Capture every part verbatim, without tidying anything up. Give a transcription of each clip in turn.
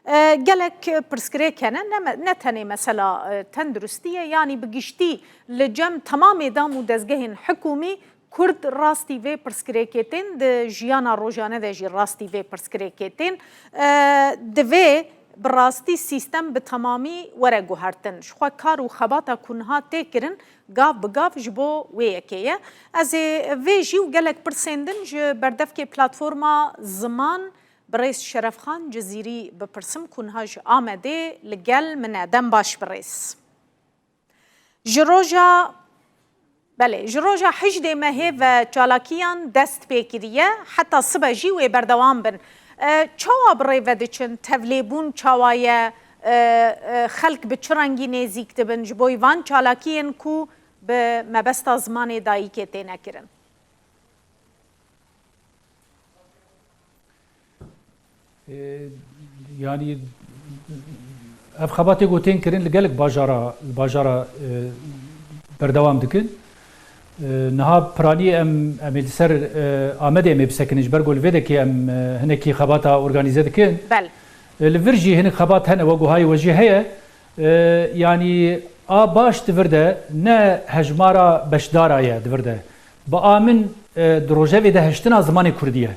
E, gelek pirsgirêk hene, ne me-, ne tenê mesela, e, tenduristî ye, yanî bi giştî li cem temamê dam û dezgehên hikûmî Kurd rastî vê pirsgirêkê tên, di jiyana rojane de jî rastî vê pirsgirêkê tên. E, divê bi rastî sîstem bi temamî were guhertin. Ji xwe kar û xebata ku niha tê kirin, gav bi gav ji bo wê yekê ye. Ez ê vê jî û gelek pirsên din ji berdevkê platforma Ziman, birêz Şerefxan Cizîrî bipirsim ku niha ji Amedê li gel min e. Dem baş birêz. Ji roja, belê, ji roja hejdê mehê ve çalakiyan dest pê kiriye, heta sibe jî wê berdewam bin. E, çawa bi rê ve diçin, tevlêbûn çawa ye, e, e, xelk bi çi rengî nêzîk dibin, ji bo van çalakiyên ku bi mebesta zimanê dayikê têne kirin? E, yanî ev xebatê ku tên kirin li gelek bajara, li bajara, e, berdewam dikin. E, niha piranî em, em ê li ser, e, Amedê em ê bisekinin, ji ber ku li vê dekê em, e, hinekî xebata organîze dikin. Bel. E, li vir jî hinek xebat hene, wek guhayê we jî heye. E, yanî a baş di vir de ne hejmara beşdara ye di vir de. Bi a min, e, di rojevê de hiştina zimanê kurdî ye.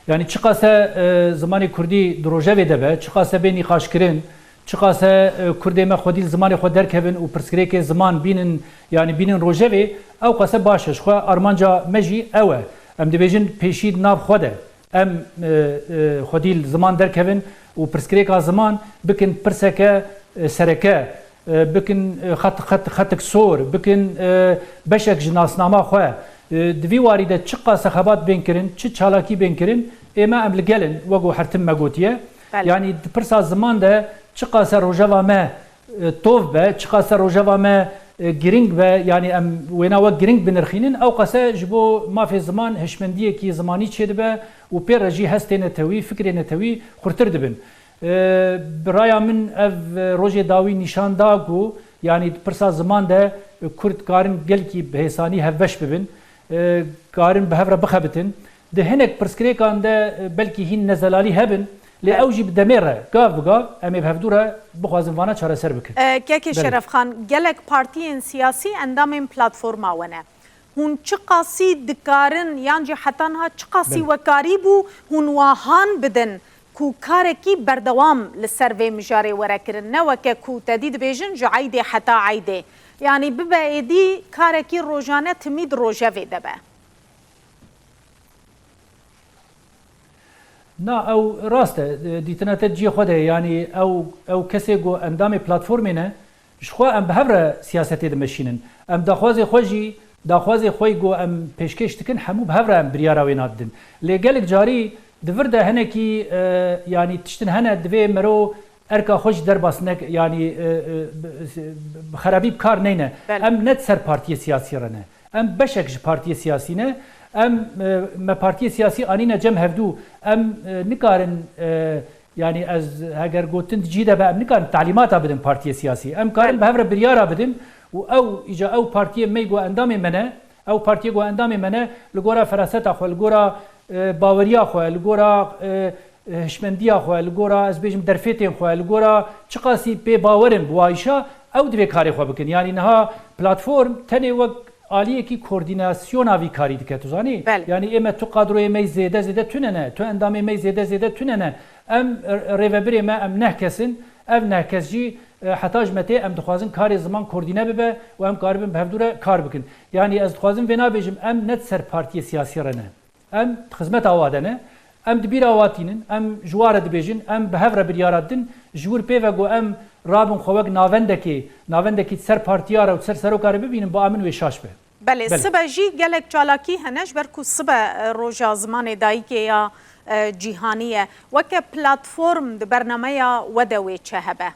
Yanî çiqase, e, zimanê kurdî di rojevê de be, çiqase bê nîqaşkirin, çiqase, e, kurdê me xwedî li zimanê xwe derkevin û pirsgirêkê ziman bînin, yanî bînin rojevê, ew qase baş e. Ji xwe armanca me jî ew e. Em dibêjin pêşî di nav xwe de. Em, e, e, xwedî li ziman derkevin û pirsgirêka ziman bikin pirseke, e, sereke, e, bikin, e, xet, xet, xetik sor, bikin, e, beşek ji nasnama xwe. E, di vî warî de çiqase xebat bên kirin, çi çalakî bên kirin, ê me em li gel in, wek ku her tim me gotiye. Belê. Yanî di pirsa ziman de çiqase rojeva me e, tov be, çiqase rojeva me, e, giring be, yanî em wêna wek giring binirxînin, ew qase ji bo mafê ziman hişmendiyekî zimanî çêdibe û pê re jî hestê netewî, fikrê netewî xurtir dibin. E, bi raya min ev, e, rojê dawî nîşan da ku, yanî di pirsa ziman de, e, Kurd karin gelkî bi hêsanî hevbeş bibin, e, karin bi hev re bixebitin. Di hinek pirsgirêkan de, e, belkî hîn nezelalî hebin, lê ew jî bi demê re, gav bi gav em ê bi hevdû re bixwazin vana çareser bikin. E, Kekê Belê. Şerefxan, gelek partiyên siyasî endamên platforma we ne. Hûn çiqasî dikarin yan jî heta niha çiqasî Belê. wekarî bû hûn wa han bidin ku karekî berdewam li ser vê mijarê were kirin, ne weke ku te dî dibêjin ji eydê heta eydê. Yanî bibe êdî karekî rojane timî di rojevê de be. Na, ew rast e. Dîtina te cihê xwe de ye. Yanî ew, ew kesê ku endamê platformê ne, ji xwe em bi hev re siyasetê dimeşînin. Em daxwazê xwe jî, daxwazê xwe yî ku em pêşkêş dikin, hemû bi hev re em biryara wê nadidin. Lê gelek carî di vir de hinekî, e, yanî tiştin hene, divê mero erka xwe jî derbas neke, yanî, e, e, bi, bi xerabî bi kar neyne. Belê. Em ne di ser partiyê siyasî re ne. Em beşek ji partiyê siyasî ne. Em, e, me partiyê siyasî anîne cem hevdû. Em, e, nikarin, e, yanî ez heger gotin di cî de be, em nikarin talîmata bidin partiyê siyasî. Em karin Belê. bi hev re biryara bidin û ew, îca ew partiyê me ku endamê me ne, ew partiyê ku endamê me ne, li gora feraseta xwe, li gora, e, baweriya xwe, li gora, e, hişmendiya xwe, li gora, ez bêjim, derfetên xwe, li gora çiqasî pê bawer in bi wa îşa, ew divê karê xwe bikin. Yanî niha platform tenê wek aliyekî koordînasyona vî karî dike, tu zanî? Belê. Yanî ê me tu kadroyê me yî zêde zêde tune ne, tu endamê me yî zêde zêde tune ne. Em r-, rêvebirê me, em neh kes in, ev neh kes jî, e, heta ji me tê, em dixwazin karê ziman koordîne bibe û em karibin bi hevdû re kar bikin. Yanî ez dixwazim vê nabêjim, em ne di ser partiyê siyasî re ne. Em di xizmeta wa de ne. Em di bîra wa tînin, em ji wa re dibêjin, em bi hev re biryara didin, ji wir pê ve ku em rabin xwe wek navendekê, navendekî di ser partiya re û di ser seroka re bibînin, ba min wê şaş be. Belê, Belê. sibe jî gelek çalakî hene, ji ber ku sibe, e, roja zimanê dayikê ya, e, cîhanî ye. Weke platform di bernameya we de wê çi hebe?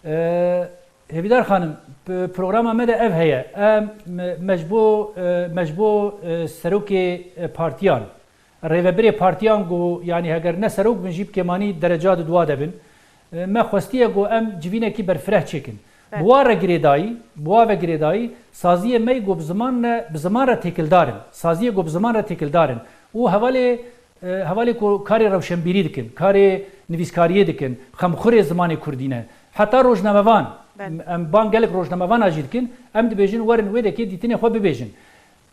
E, Hêvîdar xanim, p-, programa me de ev heye. Em, me, me ji bo, e, me ji bo, e, serokê, e, partiyan, rêvebirê partiyan ku, yanî heger ne serok bin jî bi kêmanî dereca di dua de bin. E, me xwestiye ku em civînekî berfireh çêkin. Evet. Bi wa re girêdayî, bi wa ve girêdayî, saziyê me yî ku bi ziman re, bi ziman re têkildar in. Saziyê ku bi ziman re têkildar in. Û hevalê e, hevalê ku karê rewşenbîrî dikin, karê nivîskariyê dikin, xemxurê zimanê kurdî ne. Heta rojnamevan, Belê. em bang gelek rojnamevana jî dikin, em dibêjin werin wê dekê dîtinê xwe bibêjin.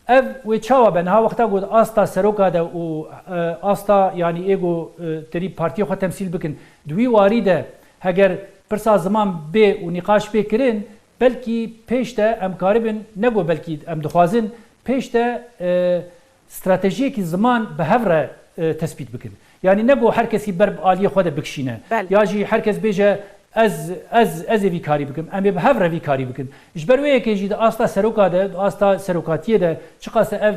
Ev wê çawa be? Niha wexta ku di asta seroka de û, e, asta, yanî ê ku, e, tenî partiyê xwe temsîl bikin, di wî warî de heger pirsa ziman bê û nîqaş bê kirin, belkî pêş de em karibin, ne ku belkî em dixwazin, pêş de, e, stratejiyekî ziman bi hev re, e, tespît bikin. Yanî ne ku her kesî ber bi aliyê xwe de bikişîne. Belê. Ya jî her kes bêje, "Ez, ez, ez ê vî karî bikim." Em ê bi hev re vî karî bikin. Ji ber wê yekê jî di asta seroka de, di asta serokatiyê de çiqas ev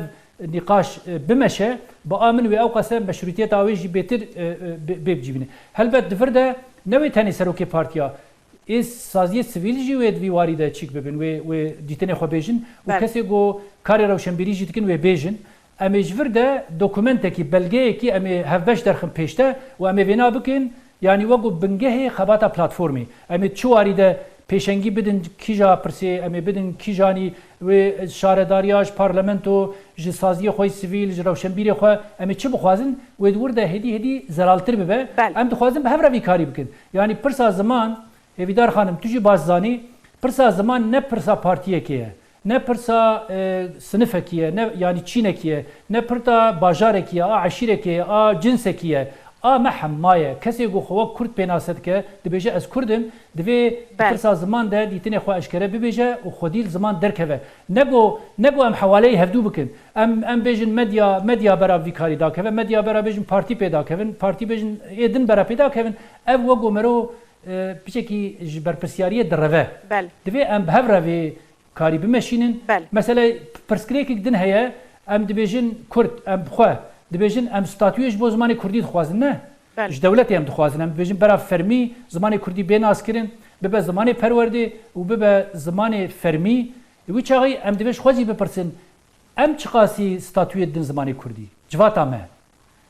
nîqaş, e, bimeşe, bi a min wê ewqas e meşrûtiyeta wê jî bêtir, e, e, bê, bê bicivîne. Helbet di vir de ne wê tenê serokê partiya, ê saziyê sivîl jî wê di vî warî de çîk bibin, wê, wê dîtinê xwe bêjin û Belê. kesê ku karê rewşenbîrî jî dikin wê bêjin. Em ê ji vir de dokumentekî, belgeyekî em ê hevbeş derxin pêşte û em ê vêna bikin, yanî wekû bingehê xebata platformê. Em ê çi warî de pêşengî bidin kîja pirsê, em ê bidin kîjanî wê şaredariya, ji parlamento, ji saziyê xwe yî sivîl, ji rewşenbîrê xwe, em ê çi bixwazin, wê di wir de hêdî hêdî zelaltir bibe. Belê. Em dixwazin bi hev re vî karî bikin. Yanî pirsa ziman, Hêvîdar xanim, tu jî baş zanî, pirsa ziman ne pirsa partiyekê ye, ne pirsa, e, sinifekî ye, ne, yanî çînekî ye, ne pirsa bajarekî ye, a eşîrekê ye, a cinsekî ye, a me hema ye. Kesê ku xwe wek Kurd pênase dike, dibêje, "Ez Kurd im", divê di Belê. pirsa ziman de dîtinê xwe eşkere bibêje û xwedî li ziman derkeve. Ne ku, ne ku em hewaleyê hevdû bikin. Em, em bêjin medya, medya bera vî karî dakeve, medya bera bêjin partî pê dakevin, partî bêjin ê din bera pê dakevin. Ev wek ku mero e, piçekî ji berpirsiyariyê direve. Belê. Divê em bi hev re vê karî bimeşînin. Belê. Mesele, pirsgirêkek din heye, em dibêjin Kurd, em bi xwe dibêjin em statuyê ji bo zimanê kurdî dixwazin, ne? Belê. Ji dewletê em dixwazin, em dibêjin bera fermî zimanê kurdî bê naskirin, bibe zimanê perwerdê û bibe zimanê fermî. Wî çaxî em divê ji xwe jî bipirsin, em çiqasî statuyê didin zimanê kurdî? Civata me,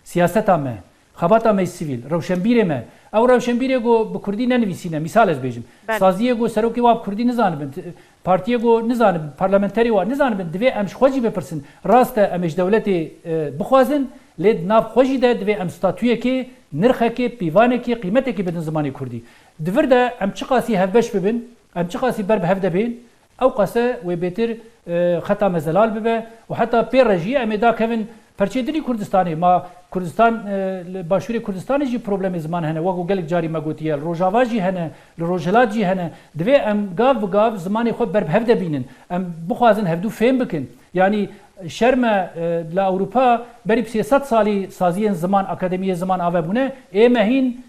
siyaseta me, xebata me sivîl, rewşenbîrê me. Ew rewşenbîrê ku bi kurdî nenivîsîne, mîsal ez bêjim. Belê. Saziyê ku serokê wa bi kurdî nizanibin, t-, partiyê ku nizanibin, parlamenterê wa nizanibin, divê em ji xwe jî bipirsin. Rast e, em ê ji dewletê, e, bixwazin, lê di nav xwe jî de divê em statuyekê, nirxekê, pîvanekê, qîmetekê bidin zimanê kurdî. Di vir de em çiqasî hevbeş bibin, em çiqasî ber bi hev de bên, Ew qase wê bêtir, e, xeta me zelal bibe û heta pê re jî em ê dakevin perçê dinî Kurdistanê. Ma Kurdistan, e, li Başûrê Kurdistanê jî problemê ziman hene, wek ku gelek carî me gotiye. Li Rojava jî hene, li Rojhilat jî hene. Divê em gav bi gav zimanê xwe ber bi hev de bînin. Em bixwazin hevdû fêm bikin. Yanî şerm e, e, li Ewropa berî bi sê sed salî saziyên ziman, akademiyê ziman ave bûne. Ê me hîn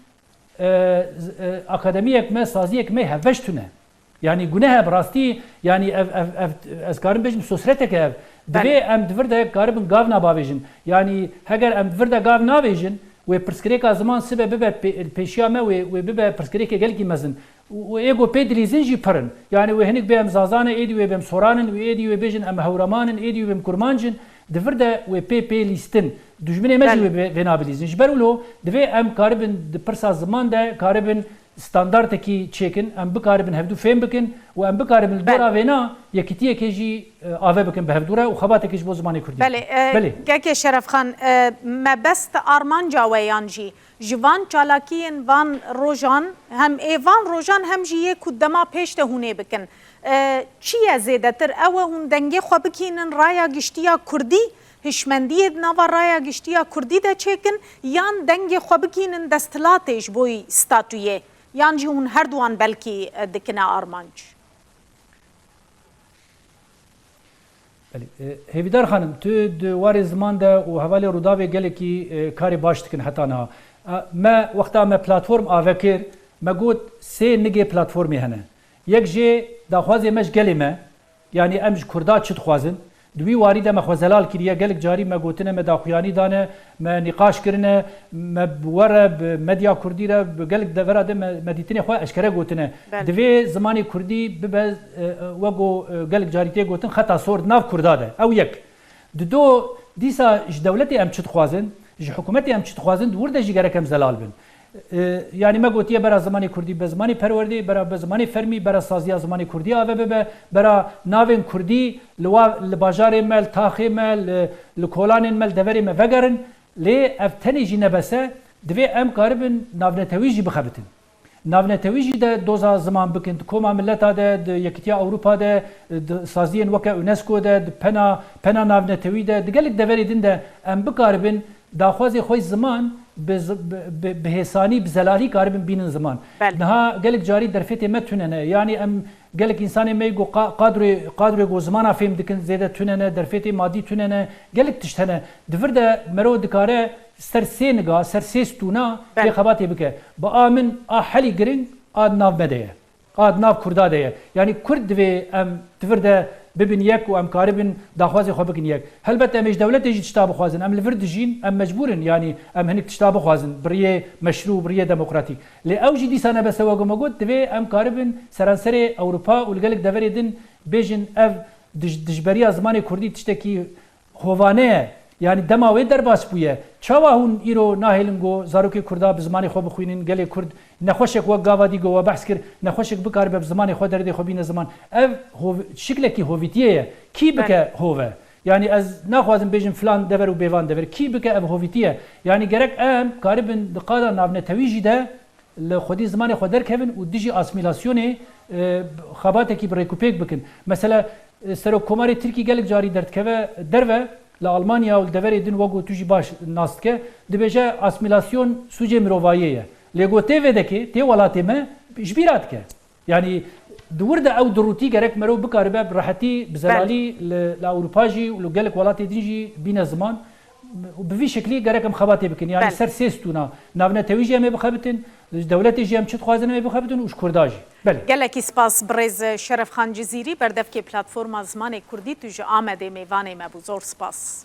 e, z-, e, akademiyek me, saziyek me hevbeş tune. Yanî guneh e bi rastî, yanî ev, ev, ev, ez karim bêjim sosretek e ev. Divê Belê. em di vir de karibin gav nabavêjin. Yanî heger em di vir de gav navêjin, wê pirsgirêka ziman sibe bibe pê-, pêşiya me, wê, wê bibe pirsgirêkê gelekî mezin. Û, û ê ku pê dilîzin jî pir in. Yanî wê hinek bê em Zazan e, êdî wê bê em Soran in, wê êdî wê bêjin em Hewraman in, êdî wê bê em Kurmanc in. Di vir de wê pê pê lîstin. Dijminê me jî Belê. wê bê-, vêna bilîzin. Ji ber wilo divê em karibin di pirsa ziman de karibin standartekî çêkin, em bikaribin hevdû fêm bikin û em bikaribin li Belê. dora vêna yekitiyekê jî, e, ave bikin bi hevdû re û xebatekê ji bo zimanê kurdî Belê, bikin. e, Belê. Kekê Şerefxan, e, mebest armanca we yan jî Ji van çalakiyên van rojan, hem ê van rojan hem jî yê ku dema pêş de hûn ê bikin. E, çi ye zêdetir? Ew e hûn dengê xwe bikînin raya giştî ya kurdî, hişmendiyê di nava raya giştî ya kurdî de çêkin, yan dengê xwe bikînin desthilatê ji bo statuyê, yan jî hûn her duwan belkî, e, dikine armanc? Belê. E, Hêvîdar xanim, tu di warê ziman de û hevalê Rûdawê gelekî, e, karê baş dikin heta niha. E, me, wexta me platform ave kir, me got sê nigê platformê hene. Yek jê daxwazê me ji gelê me, yanî em ji Kurda çi dixwazin? Di wî warî de me xwe zelal kiriye, gelek carî me gotine, me daxuyanî dane, me nîqaş kirine, me bi we re, bi medya kurdî re, bi gelek devera de me, me dîtinê xwe eşkere gotine. Belê. Divê zimanê kurdî bibe, e, e, wek ku, e, gelek carî tê gotin, xeta sor di nav kurda de. Ew yek. Dido, dîsa ji dewletê em çi dixwazin, ji hikûmetê em çi dixwazin, di wir de jî gerek em zelal bin. E, yanî me gotiye bera zimanê kurdî bibe zimanê perwerdê, bera bibe zimanê fermî, bera saziya zimanê kurdî ave bibe, bera navên kurdî li wa, li bajarê me, li taxê me, li, li kolanên me, li deverê me vegerin. Lê ev tenê jî nebese, divê em karibin navnetewî jî bixebitin. Navnetewî jî de doza ziman bikin, di Koma Mileta de, di Yekîtiya Ewropa de, di saziyên weke UNESCO de, di pena, pena navnetewî de, di gelek deverê din de em bikaribin daxwazê xwe ziman bi z-, bi, bi, bi hêsanî, bi zelalî karibin bînin ziman. Belê. Niha gelek carî derfetê me tune ne. Yanî em gelek însanê me ku qa-, qadrê, qadrê ku zimana fêm dikin zêde tune ne, derfetê madî tune ne, gelek tişt hene. Di vir de mero dikare ser sê niga, ser sê stûna Belê. Vê xebatê bike. Bi a min a helî giring a di nav me de ye. A di nav Kurda de ye. Yanî Kurd divê em di vir de bibin yek û em karibin daxwazê xwe bikin yek. Helbet em ê ji dewletê jî tişta bixwazin. Em li vir dijîn, em mecbûr in, yanî em hinek tişta bixwazin, bi riyê meşrû, bi riyê demokratîk. Lê ew jî dîsa nebese, wek me got, divê em karibin seranserê Ewropa û li gelek deverê din bêjin ev dij-, dijberiya zimanê kurdî tiştekî hovane ye. Yanî dema wê derbas bûye. Çawa hûn îro nahêlin ku zarokê Kurda bi zimanê xwe bixwînin, gelê Kurd nexweşek wek gava dî ku we behs kir, nexweşek bikaribe bi zimanê xwe derdê xwe bîne ziman. Ev hov-, şiklekî hovîtiyê ye. Kî bike Belê. Hove? Yanî ez naxwazim bêjim filan dever û bêvan dever. Kî bike ev hovîtî ye? Yanî gerek em karibin di qada navnetewî jî de li xwedî zimanê xwe derkevin û dijî asîmîlasyonê, e, xebatekî bi rêkûpêk bikin. Mesela, e, Serokkomarê Tirkî gelek carî derdikeve derve, li Almanya û li deverê din, wek ku tu jî baş nas dike, dibêje asîmîlasyon sûcê mirovayiyê ye. Lê ku tê vê dekê, tê welatê me, ji bîra dike. Yanî di wir de ew durûtî gerek mero bikaribe bi rehetî, bi Belê. Zelalî li, li Ewropa jî û li gelek welatê din jî bîne ziman. Bi vî şeklî gerek em xebatê bikin. Yanî Belê. Ser sê stûna navnetewî jî em ê bixebitin, ji dewletê jî em çi dixwazin em ê bixebitin û ji Kurda jî. Belê. Gelekî spas birêz Şerefxan Cizîrî, berdevkê Platforma Zimanê Kurdî, tu ji Amedê mêvanê me bû. Zor spas.